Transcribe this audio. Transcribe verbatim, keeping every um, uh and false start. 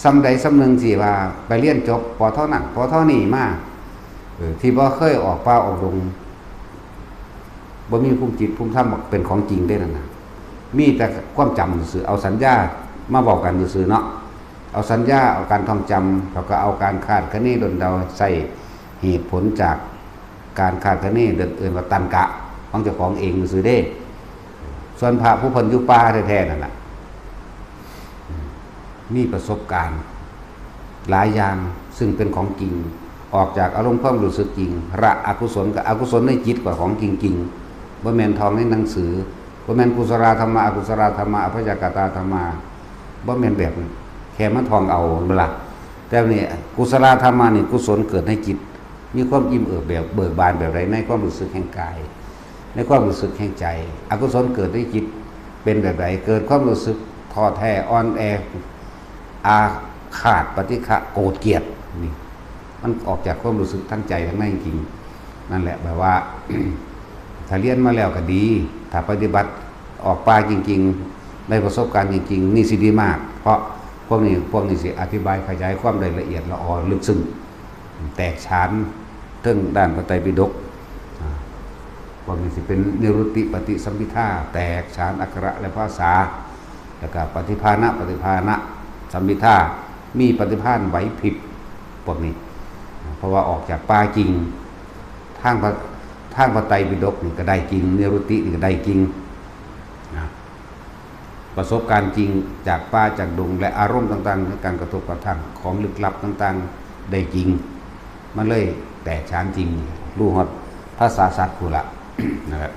ส่ำใดส่ำหนึ่งสิว่าไปเรียนจบ ป.โท นั่น ป.โท นี่มา เออ ที่บ่เคยออกป่าออกดง บ่มีภูมิจิตภูมิธรรมเป็นของจริงได้นั่นนะ มีแต่ความจำซื่อ เอาสัญญามาบอกกันซื่อเนาะ เอาสัญญา เอาการท่องจำ แล้วก็เอาการคาดคะเนดลเดา ใส่เหตุผลจากการคาดคะเนเดินเอื่นว่าตันกะของเจ้าของเองซื่อเด้ ส่วนพระผู้เพิ่นอยู่ป่าแท้ๆนั่นน่ะ มีประสบการณ์หลายอย่างซึ่งเป็นของจริง ออกจากอารมณ์ความรู้สึกจริง ละอกุศลกับอกุศลในจิตกว่าของจริงๆ บ่แม่นท่องในหนังสือ บ่แม่นกุศลธรรมะ อกุศลธรรมะ อัพยากตาธรรมะ บ่แม่นแบบนั้น แค่มาท่องเอาเวลา แต่นี่กุศลธรรมะนี่กุศลเกิดในจิต มีความอิ่มเอิบแบบเบิกบานแบบใดในความรู้สึกแห่งกาย ในความรู้สึกแห่งใจ อกุศลเกิดในจิตเป็นแบบใด เกิดความรู้สึกท้อแท้อ่อนแอ อาฆาตปฏิฆะโกรธเกลียด นี่ มันออกจากความรู้สึกทั้งใจทั้งในจริง นั่นแหละแบบว่า ถ้าเรียนมาแล้วก็ดี ถ้าปฏิบัติออกป่าจริงๆ ได้ประสบการณ์จริงๆ นี่สิดีมาก เพราะพวกนี้ พวกนี้สิอธิบายขยายความได้ละเอียดละออลึกซึ้ง แตกฉานเทิงด้านพระไตรปิฎก อ่า พวกนี้สิเป็นนิรุตติปฏิสัมภิทา แตกฉานอักขระและภาษา แล้วก็ปฏิภาณะ ปฏิภาณะสัมภิทา มีปฏิภาณไหวพริบ พวกนี้ เพราะว่าออกจากป่าจริง ทางพระ ทางพระไตรปิฎกนี่ก็ได้จริง นิรุตตินี่ก็ได้จริง นะ ประสบการณ์จริงจากป่าจากดง และอารมณ์ต่างๆ ในการกระทบกระทั่งของลึกลับต่างๆ ได้จริง มันเลยแตกฉานจริง รู้ฮอดภาษาสัตว์พู้นละ นะครับ